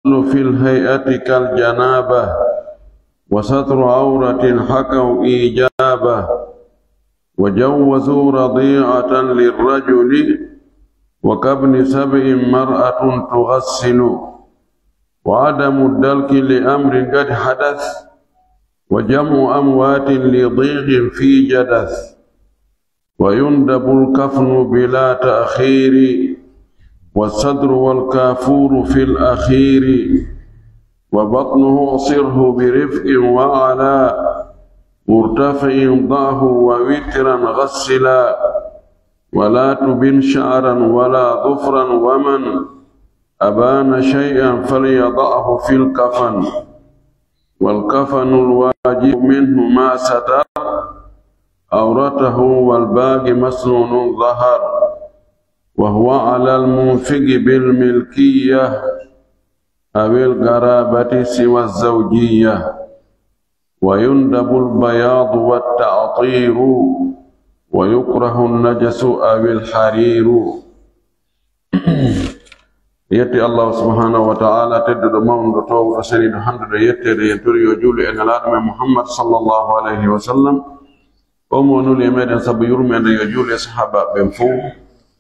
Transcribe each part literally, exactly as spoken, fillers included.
في الهيئة كالجنابة، وستر عورة حكوا إيجابه، وجوزوا رضيعة للرجل، وكابن سبع مرأة تغسل، وعدم الدلك لأمر قد حدث، وجمع أموات لضيق في جدث، ويندب الكفن بلا تأخير، والصدر والكافور في الأخير، وبطنه صره برفق وعلى مرتفع ضعه ووترا غسلا، ولا تبن شعرا ولا ظفرا، ومن أبان شيئا فليضعه في الكفن، والكفن الواجب منه ما ستر عورته، والباقي مسنون ظهر، وهو على المنفق بالملكية أو القرابة سوى الزوجية، ويندب البياض والتعطير، ويكره النجس أو الحرير. Yetti Allahu subhanahu wa ta'ala, tedduɗo, mawnuɗo, toowuɗo, seniiɗo, handuɗo yetteede, yen tori yo juulu e Nelaaɗo men Muhammad sallallahu alayhi wa sallam. On mo nuli e meɗen sabu yurmeende, yo juulu e sahaabaaɓe ɓen fow,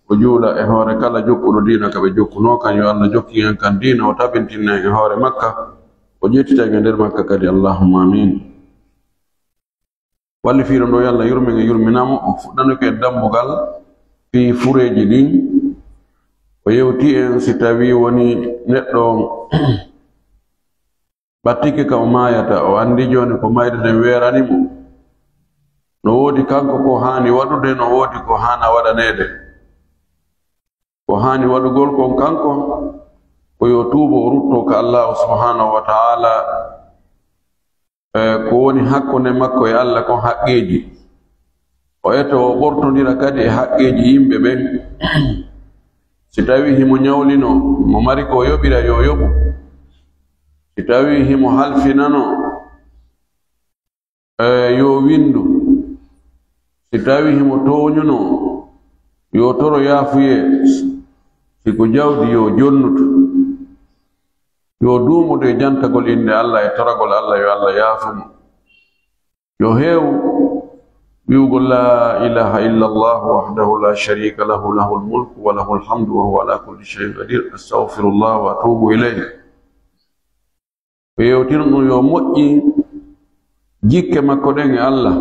o juula e hoore kala jokkuɗo diina ka ɓe jokkunoo kan. Yo Allah jokkin en kan diina, o tabintin en e hoore makka, o ƴettita en e nder makka kadi. Allahumma amin. Wallifiiɗo ndo, yo Allah yurmen e yurminamo, o fuɗɗanoke en dambugal fii fureeji ɗin. O yewti en si tawii woni neɗɗo on ɓattike ka o maayata, o anndi jooni ko mayde nden weerani mo. No woodi kanko ko haani waɗude, no woodi ko haana waɗaneede. Ko haani waɗugol kon kanko, ko yo tuubo, o rutto ka Allaahu subhaanahu wa ta'aala, e ko woni hakkunde makko e Alla kon haqqeeji. O eto, o ɓortondira kadi e haqqeeji yimɓe ɓen. Si tawii himo ñawlinoo, mo mari ko o yoɓira, yo o yoɓu. Si tawii himo halfinanoo, e, yo o winndu. Si tawii himo tooñunoo, yo o toro yaafuyee. Si ko jawdi, yo o jonnutu. Yo o duumudu e jantagol innde Alla e toragol Alla yo Alla yaafu mo. Yo o heewu wi'ugol, "Laa ilaaha illa Allaahu wahdahu laa shariika lahu, lahul mulku wa lahul hamdu wa huwa alaa kulli shay'in qadiir. Astagfirullaah wa atuubu ilayh." O yewtino ɗum yo moƴƴin jikke makko ɗen e Alla,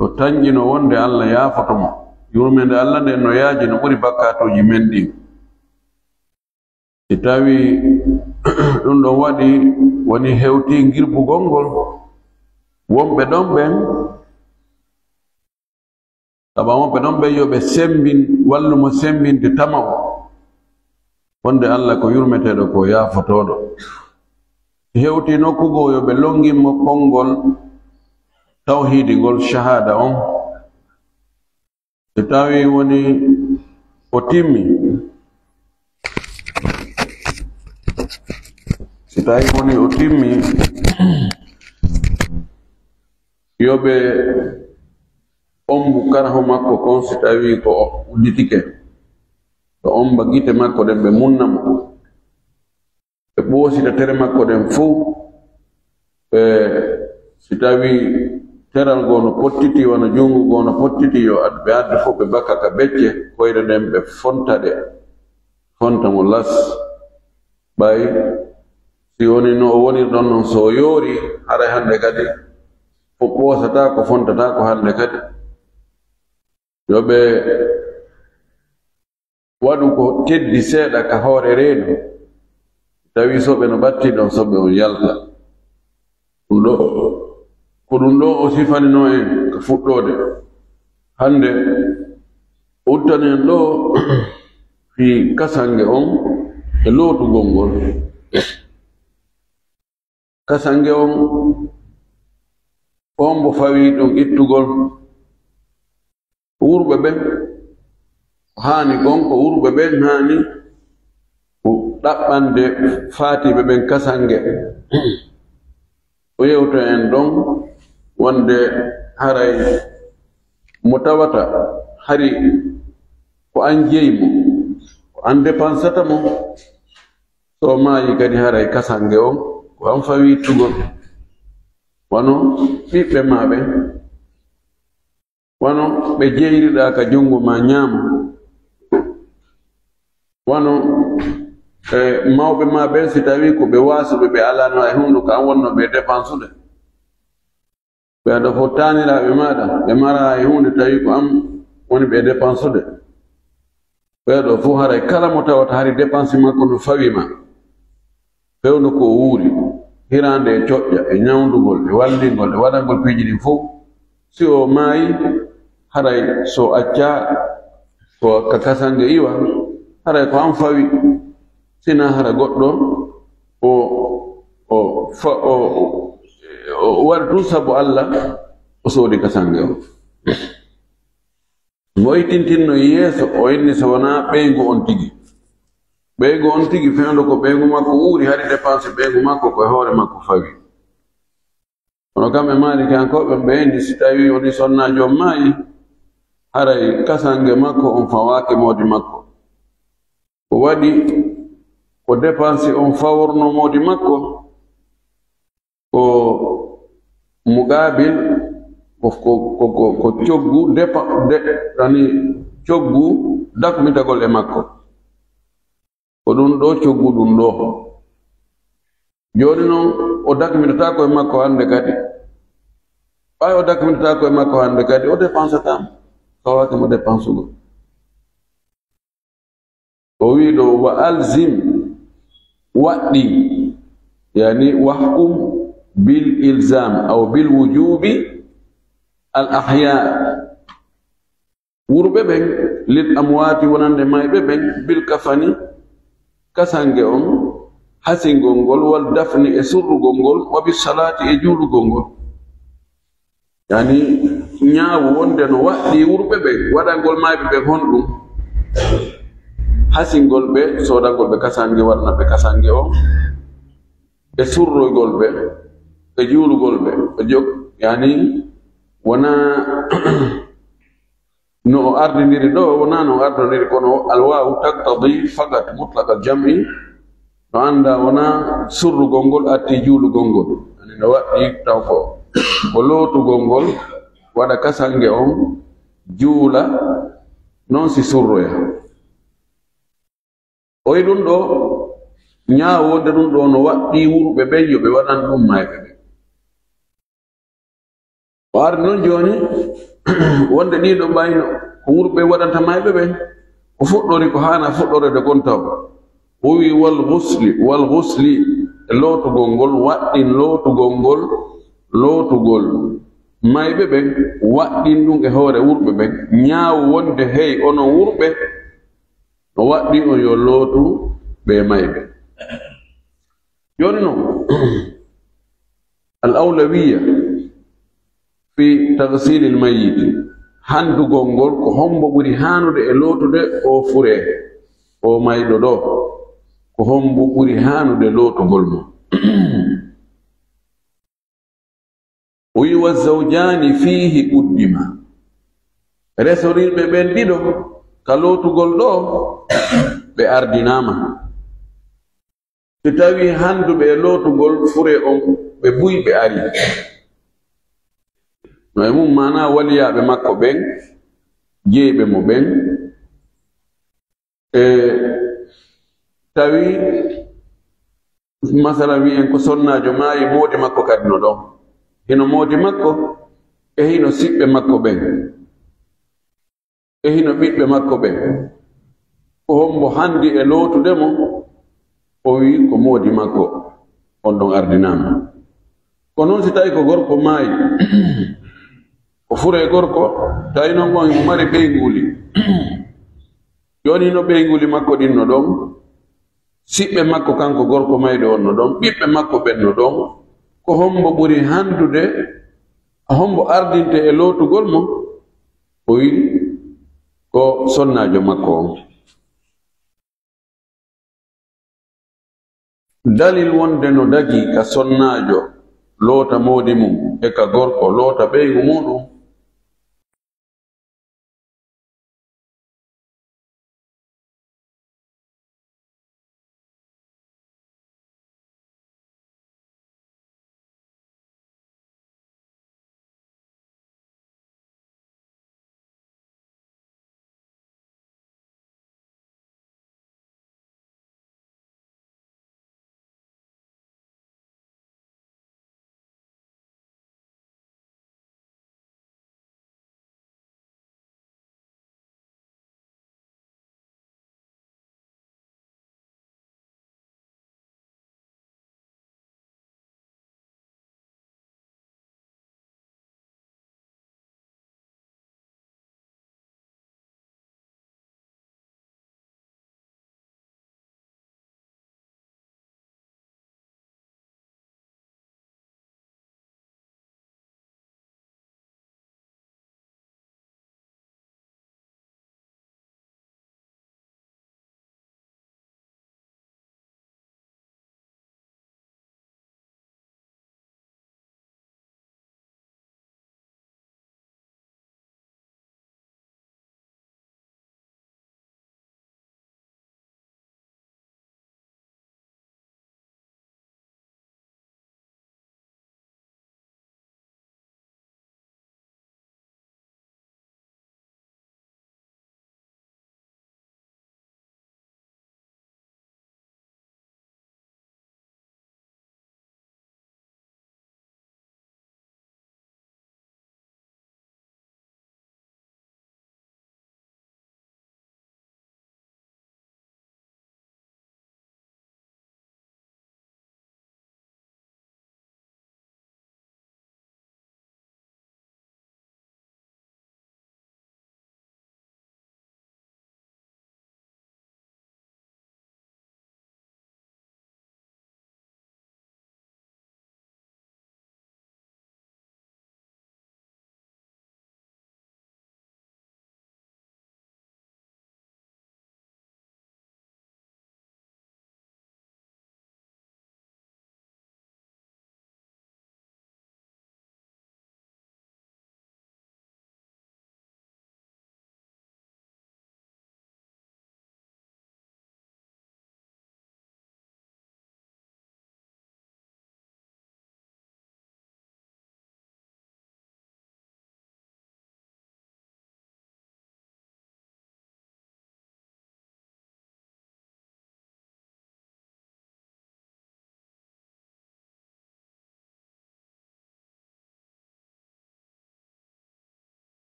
yo tanƴino wonde Alla yaafoto mo. Yurmeende Alla nden no yaaji, no ɓuri bakkaatuuji men ɗin. Si tawii ɗum ɗon waɗi, woni hewtii ngirbugol ngol, wonɓe ɗon ɓen, saba wonɓe ɗon ɓen yo ɓe sembin, wallu mo sembinde tama'o wonde Alla ko yurmeteeɗo, ko yaafotooɗo. Si hewtii nokku goo, yo ɓe longin mo konngol tawhiidi ngol, shahaada on. Si tawii woni o timmi, si tawii woni o timmi, yo ɓe ombu karahu makko kon, si tawii ko o udditike, ɓe omba gite makko ɗen, ɓe munna mo. Ɓe ɓoosita tere makko ɗen fow. E, si tawii teral goo no pottiti, wano junngo goo no pottiti, yo ad-, ɓe addu fow, ɓe bakka ka becce koyɗe ɗen, ɓe fonta ɗe, fonta mo las. Ɓay si woni no o woniri ɗon non, so o yoori, haray hannde kadi fow ɓoosataako, fontataako hannde kadi. Yo ɓe waɗu ko teddi seeɗa ka hoore reedu, tawi soɓe no ɓatti ɗon, soɓe on yalta. Ɗum ɗoo, ko ɗum ɗoo o sifaninoo en ka fuɗɗoode. Hannde, o udditani en ɗoo fii kasange on e lootugol ngol. Kasange on, ko hombo fawii ɗum ittugol? Ko wurɓe ɓen, ko haani kon, ko wurɓe ɓen haani ko ɗaɓɓande faatiiɓe ɓen kasange. O yewta en ɗon wonde haray mo tawata hari ko an jeyi mo, ko an depansata mo, So o maayii kadi, haray kasange on ko an fawi ittugol. Wano ɓiɓɓe maa ɓen, wano ɓe jeyriɗaa ka junngo maa ɲaamo, wano, e, mawɓe maa ɓen, si tawii ko ɓe waasuɓe, ɓe alaano hay huunde, ko an wonnoo ɓe depansude. Ɓee ɗoo fow taaniraaɓe maaɗa, ɓe maraa hay huunde, tawi ko an woni ɓe depansude. Ɓee ɗoo fow haray kala mo tawata hari depansi makko no fawi ma, fewndo ko o wuuri, hiraande e coƴƴa, e ɲawndugol, e wallingol, e waɗangol piiji ɗin fow, si o maayii, haray so accaa ko ka kasange iwa, haray ko an fawi, sinaa hara goɗɗo o, o fa-, o, o, o waɗi ɗun sabu Alla, o soodi kasange on. Mo o tintinno yeeso, o inni so wonaa ɓeyngu on tigi. Ɓeyngu on tigi, fewndo ko ɓeyngu makko wuuri, hari depansi ɓeyngu makko ko e hoore makko fawi. Kono kamɓe Maalikiyankooɓe ɓen, ɓe inni si tawii wonii sonnaajo on maayii, haray kasange makko on fawaaki moodi makko. Ko waɗi ko depansi on fawornoo moodi makko, ko muqaabil, ko, ko, ko, ko, ko coggu depa-, de-, ani coggu dakmitagol e makko. Ko ɗun ɗoo coggu ɗun ɗoo. Jooni non, o dakmitataako e makko hannde kadi. Ɓay o dakmitataako e makko hannde kadi, o depansataa mo. Fawaaki mo depansugol. O wi'i ɗoo, "Wa alzim", waɗɗin, yani, "wahkum bil ilzam aw bil wujubi al ahya." Wurɓe ɓen, "lil amwati", wonande mayɓe ɓen, "bil kafani", kasange on, hasingol ngol, "wal dafni", e surrugol ngol, "wa bis salati", e juulugol ngol. Yani, ɲaawu wonde no waɗɗii wurɓe ɓen, waɗangol mayɓe ɓen honɗun? Hasingol ɓe, soodangol ɓe kasange, waɗana ɓe kasange on, e surroygol ɓe, e juulugol ɓe, e jok-, yani, wonaa no o ardiniri ɗoo, wonaa no o ardiniri, kono alwaawu taqtadi fakat mutlaq al jam'i, no anndaa wonaa surrugol ngol attii juulugol ngol. Ani no waɗɗii taw ko, ko lootugol ngol, waɗa kasange on, juula, non si surroya. O wi'i ɗun ɗoo, ɲaawu wonde ɗun ɗoo no waɗɗii wurɓe ɓen yo ɓe waɗan ɗun mayɓe ɓen. O ardi non jooni wonde ɗii ɗoo ɓay no ko wurɓe waɗanta mayɓe ɓen, ko fuɗɗori ko haanaa fuɗɗoreede kon taw. O wi'i, "Wal ghusli, wal ghusli", e lootugol ngol, waɗɗin lootugol ngol, lootugol mayɓe ɓen, waɗɗin ɗun e hoore wurɓe ɓen, ɲaawu wonde hey onon wurɓe, no waɗɗii on yo lootu ɓee mayɓe. Jooni non, al awlawiyya fi taghsilil mayyiti, handugol ngol ko hombo ɓuri haanude e lootude oo furee, oo mayɗo ɗoo, ko hombo ɓuri haanude lootugol mo. O wi'i, "Wa zawjaani fiihi quddima." Resorirɓe ɓen ɗiɗo ka lootugol ɗoo, ɓe ardinaama. Si tawii handuɓe e lootugol furee on, ɓe buy ɓe ari. No e mun maanaa waliyaaɓe makko ɓen, jeyɓe mo ɓen, e tawi, masalan, wi'en ko sonnaajo maayi, moodi makko kadi no ɗon. Hino moodi makko, e hino siɓɓe makko ɓen, e hino ɓiɓɓe makko ɓen. Ko hombo handi e lootude mo? O wi'i ko moodi makko on ɗon ardinaama. Ko non si tawi ko gorko maayi, o furee gorko, tawi non on himo mari ɓeynguuli. Jooni no ɓeynguuli makko ɗin no ɗon, siɓɓe makko kanko gorko mayɗo on no ɗon, ɓiɓɓe makko ɓen no ɗon, ko hombo ɓuri handude, hombo ardinte e lootugol mo? O wi'i ko sonnaajo makko on. Dalil wonde no dagii ka sonnaajo loota moodi mun e ka gorko loota ɓeyngu muuɗum.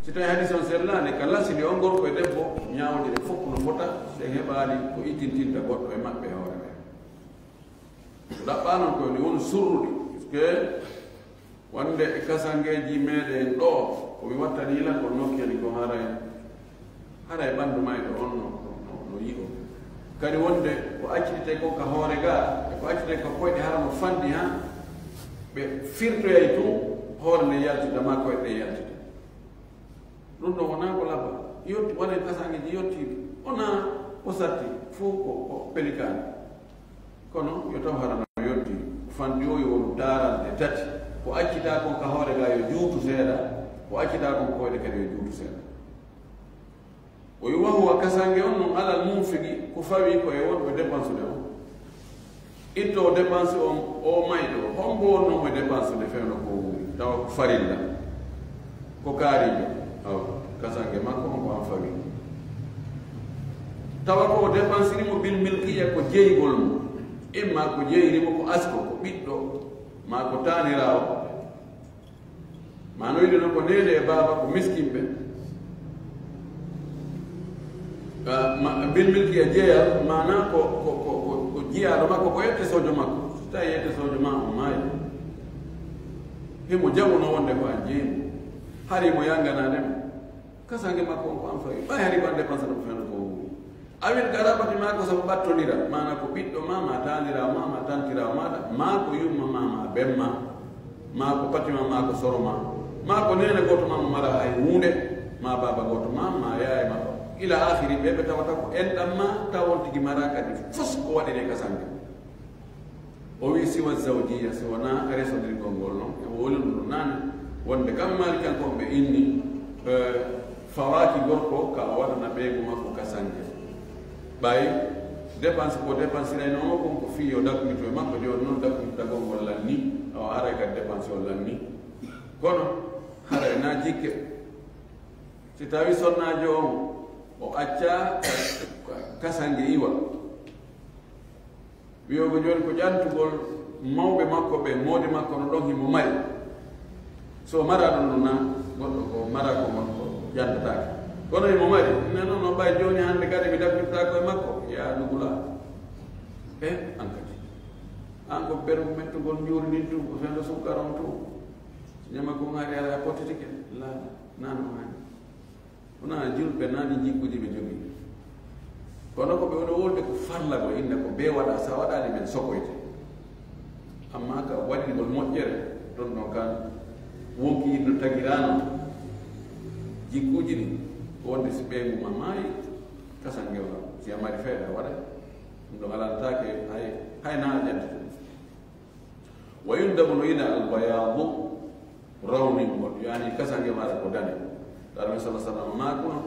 Si tawii hadiis on sellaani, ka lasili on gorko e debbo, ñaawude ɗe fof no fota, si en heɓaali ko ittintinta goɗɗo e maɓɓe e hoore nden. Ko ɗaɓɓaa non ko ni won surruɗi, puisque wonde e kasangeeji meɗen ɗoo, ko mi wattani la ko nokkeli ko haray, haray ɓanndu mayɗo on no, no, no, no yi'o. Kadi wonde ko accitete kon ka hoore gaa, e ko accitete ka koyɗe hara no fanɗi han, ɓe firtoyay tun hoore nden yaltita, maa koyɗe ɗen yaltita. Ɗun ɗon wonaa ko labba. Yotti, wonay kasangeeji yottiiɗi. Wonaa ko satti, fow ko, ko pelikaani. Kono yo taw hara no yotti, fanɗoyi won daaranɗe tati. Ko accitaa kon ka hoore gaa yo juutu seeɗa, ko accitaa kon koyɗe kadi yo juutu seeɗa. O wi, wa huwa, kasange on non, alal munfiqi, ko fawii ko e wonɓe depansude on. Ittoowo depansi on, o mayɗo, hombo wonnoo mo e depansude fewndo ko wuuri, tawa ko farilla, ko kaariijo, awa, kasange makko on ko an fawii. Tawa ko o depansiri mo bil milkiya, ko jeygol mo, imma ko jeyri mo ko asko, ko ɓiɗɗo, maa ko taaniraawo, maa no wiide non ko neene e baaba, ko miskinɓe. Ah, ma, bil milki e jeyal, maanaa ko, ko, ko, ko, ko jiyaaɗo makko, ko ette soojo makko. So tawii ette soojo maa on maayi, himo jaɓuno wonde ko an jeyi mo. Hari mo yanganaade mo. Kasange makko on ko an fawi. Ɓay hari ko an depansa ɗum fewndo ko wuuri. Awil qarabati maa ko sabu ɓattondiral, maanaa ko ɓiɗɗo maa, maa taaniraawo maa, maa tantiraawo maaɗa, maa ko yumma maa, maa ben maa, maa ko pati maa, maa ko soro maa, maa ko neene gooto maa mo maraa hay huunde, maa baaba gooto maa, maa yaaya maa ba-, ila aakhiri, ɓe ɓe tawata ko enɗan maa, taw on tigi maraa kadi fus ko waɗiree kasange. O wi'i, siwa zawjiyya, si wonaa resondirgol ngol non, e wowlino ɗum naane, wonde kamɓe Maalikankoɓe ɓe inni, eh, fawaaki gorko ka o waɗana ɓeyngu makko kasange. Ɓay dépense ko dépensirayno mo kon ko fii yo dakmito e makko, jooni non dakmitagol ngol lanni, awa haray ka dépense on lanni. Kono haray na jikke. Si tawi sonnaajo on o acca kasange iwa, wi'ogo jooni ko ƴantugol mawɓe makko ɓe, moodi makko no ɗon himo mari. So maraa ɗon non na, goɗɗo ko maraa ko ngon ko ƴantataake. Kono himo mari, ne non no ɓay jooni hannde kadi mi dabbitotaako e makko, yaa dugula. E an kadi. An ko beru mettugol njuuri ndin tun, ko fewndo sukkara on tun. Ñama kon hari hara a pottitike. La, na no hani. Wonaa julɓe naani jikkuuji ɓe jogii. Kono ko ɓe woni wolde ko farlagol, inna ko bee waɗa, so a waɗaali men sokoyte. Amma ka waɗirgol moƴƴere, ɗon ɗon kan wonki no tagiraano jikkuuji ɗin, ko wonde si ɓeyngu maa maayi, kasange on, si a mari fayda a waɗay. Ɗum ɗon alantaake hay, hay na a ƴanti ɗum. Wa yundabu no ina albayaadu, rawningol, yaani kasange maɗa ko dane. Ɗaɗo men sallallahu alaihi wasallam maakuno,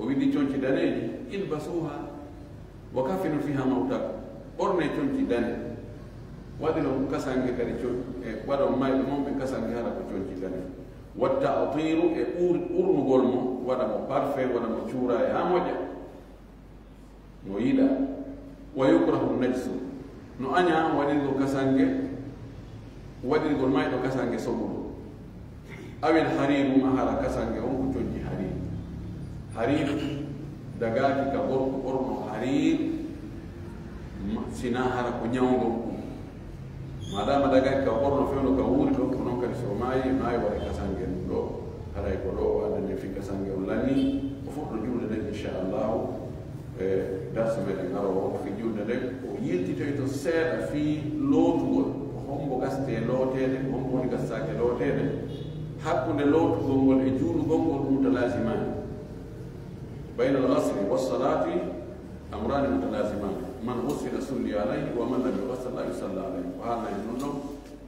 o wiɗi conci daneeji, ilbasuha wa kaffinu fiha mawtakum. Ɓorne conci dane. Waɗiron kasange kadi con-, e waɗon mayɓe mon ɓe kasange hara ko conci dane. Wa ta'tiru e ur-, urnugol mo, waɗa mo parfum, waɗa mo cuuraye haa moƴƴa. No yiɗaa. Wa yukrahu najsu. No añaa waɗirgol kasange, waɗirgol mayɗo kasange soɓuɗo. Awil hariiru, maa hara kasange on ko conci hariir. Hariir dagaaki ka gorko ɓorno hariir, ma-, sinaa hara ko ñawngol ɗum. Maadaama dagay ka ɓorno fewndo ka wuuri ɗo, ko non kadi so maayi, maayi waɗa kasange ɗum ɗo, haray ko ɗo o addani fii kasange on lanni, o fuɗɗo julde nden, inchallahu, e darsu meɗen aroowo fii julde nden, o yiltitoyto seeɗa fii lootugol, ko hombo gastee looteede, ko hombo woni gastaake looteede, hakkunde lootugol ngol e juulugol ngol mutalazimaani. Bayna al-ghasli was-salaati amraani mutalazimaani. Man ghussila sulliya alayhi wa man lam yughassal laa yusalla alayhi. Ko haalnaa en non ɗon,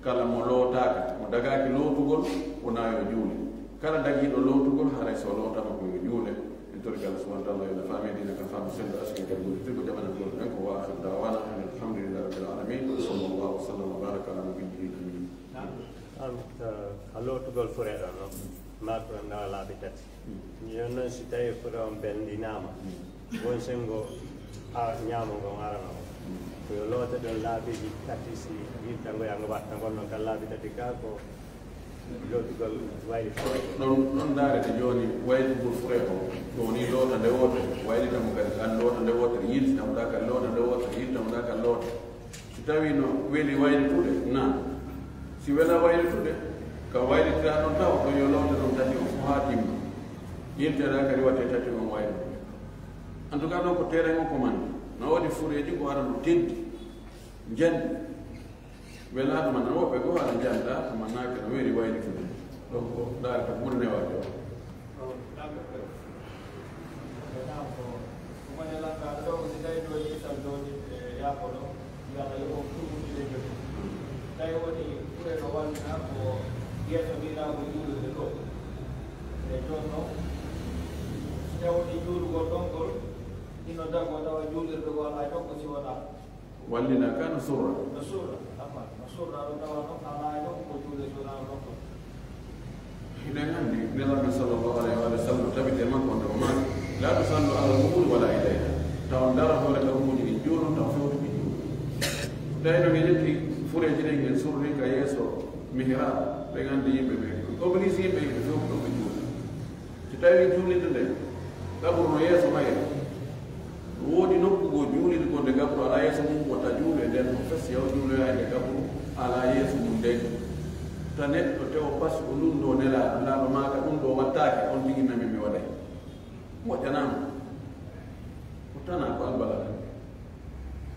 kala mo lootaaka, mo dagaaki lootugol, wonaa yo juule. Kala dagiiɗo lootugol, haray si o lootaama ko yo juule. En torike Allah subhanahu wa ta'ala yo Allah faami diina kan faamu selluɗo, askan kadi mo tirgo jamanen gonɗen ko. Wa akhiru da'waana anil hamdulillahi rabbil aalamiin. Wa sallallahu wa sallam wa baraka ala nabiyyihi al-amiin. Naam. An, eh, ka lootugol fure ɗon non, maa ko ndawa laabi tati. Yo non si tawii fure on ɓendinaama, won senngo a-, ñaamo ngon arano on. Ko yo loote ɗon laabiiji tati, si yilta ngo yaa ngo watta ngol non kan laabi tati kaa ko Lootugol wayli fure. Ɗon, ɗon ndaarete jooni waylitugol fure on. Ɗo woni loota nde wootere, waylita mo kadi kan loota nde wootere, yiltita mo ɗa kan loota nde wootere, yiltita mo ɗa kan loota. Si tawii no weli waylitude, na. Si welaa waylitude, ka waylitira ɗon taw, ɗon yo loota ɗon tati on fof haa timma. Yiltira kadi waɗte tati on waylude. En tout cas, ɗon ko terrain on ko man. Na woodi fureeji ko ara no teddi, njanɗi. Welaaɗo man, woɓɓe goo aɗa njannda, ko man naaki no weli waylitude. Donc, ndaarata ko ɓuri newaade o. Ko ɗan ɓe ɓe. Ko ɗan ko, ko mone lanka ɗo, ko si tawi ɗo yiital ɗo ni, e yaako ɗo, wi'ata yo on ɗum ɗiɗi jogi. Tawi woni ɓure no wallina ko yeeso wi'ata ko juulirde ɗo. E jooni non, si tawi woni juulugol ɗon ngol, hino dagoo tawa juulirde goo alaa ɗon ko si wonaa. Wallina ka no surra. No surra, amma no surra ɗo tawa non alaa e ɗon ko juulde so wonaa ɗon ko. Hiɗen anndi Nelaaɗo sallallahu alayhi wa sallam tabiti e makko on o maaki, "Laa tusallu alal quburi wala ilayha." Taw ndara hoore kaburuuji ɗin juulon, taw fewtu ɓe juulon. Tawi no ngen ƴetti fureeji ɗin ngen surri ka yeeso mihrab, ɓen anndi yimɓe ɓen. Oblige yimɓe yimɓe fewtu ɗon ɓe juula. Si tawii juulirde nden, qabru no yeeso mayre, no woodi nokku goo juulirgol nde qabru alaa yeeso mum, wota juulu e nden, no fes yaw juuloyaa e nde qabru alaa yeeso mum nden. Ta neɗɗo tewo pasi o lundoo Nelaaɗo, Nelaaɗo maaka ɗum ɗoo wattaake, on tigi nami mi waɗay. Moƴƴanaama. Ko tanaa ko albala tan.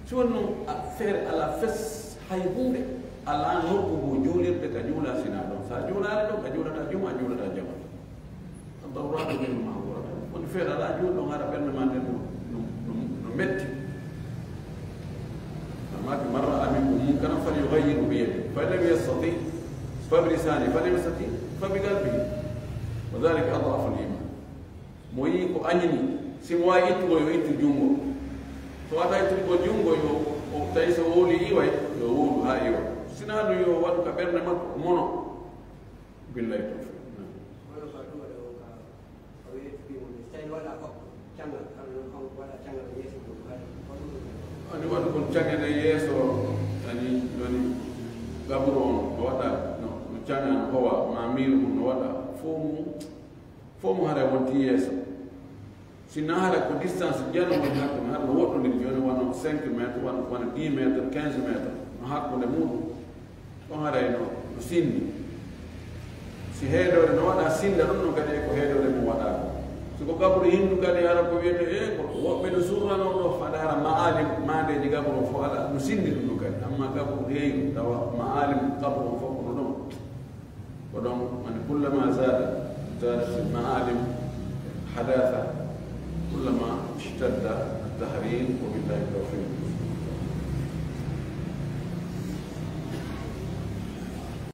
Si woni non, a, feere alaa fes, hay huunde alaa nokku goo juulirde ka juulaa sinaa ɗon. Sa juulaali ɗon, a juulataa juma, a juulataa jama. Ad-daruraatu tubihul mahzuuraat. Woni feere alaa juulɗo hara ɓernde maa nden no, no, no, no metti. Amma ko man ra'a minkum munkaran falyughayyirhu biyadihi, fa in lam yastati' fa bilisanihi, fa in lam yastati' fa biqalbihi, wa dhalika ad'aful iman. Mo yii ko añini, si mo waawi ittugol, yo ittu junngo. So waawataa ittugol junngo, yo o, tawi so o wowlii iway, yo o wowlu haa iwa. Sinaa ɗum yo o waɗu ka ɓernde makko, o mono. Billahi tawfiq. Naam. Kono ko ɗum waɗa on ka, o weeti ɗum, so tawi waɗa ko caŋal, hara non kanko waɗa caŋal e yeeso mum, hara ko ɗum waɗa. Ani waɗu kon caŋal e yeeso, ani woni gaburo on, o waɗa no, no caŋal no howa, ma miiru mum no waɗa, fow mum, fow mum hara wonti yeeso. Si na hara ko distance jano woni hakkunde, hara no woɗɗondiri jooni wano cinq mètres, wano, wano dix mètres, quinze mètres, no hakkunde muɗum. Ɗon haray no, no sinndi. Si heedoore no waɗa, sinnda ɗum non kadi e ko heedoore mum waɗa. Si ko gabru hindu kadi, hara ko wiyete, e, ko woɓɓe no surranoo ɗo, faɗa hara ma'alim, maandeeji gabru on fof alaa, no sinndi ɗum non kadi. Amma gabru heewi, tawa ma'alim gabru on fof kono ɗon. Ko ɗon, woni kullama zada, zadat al ma'alim hadatha, kullama ishtadda at tahrim, wa billahi tawfiq.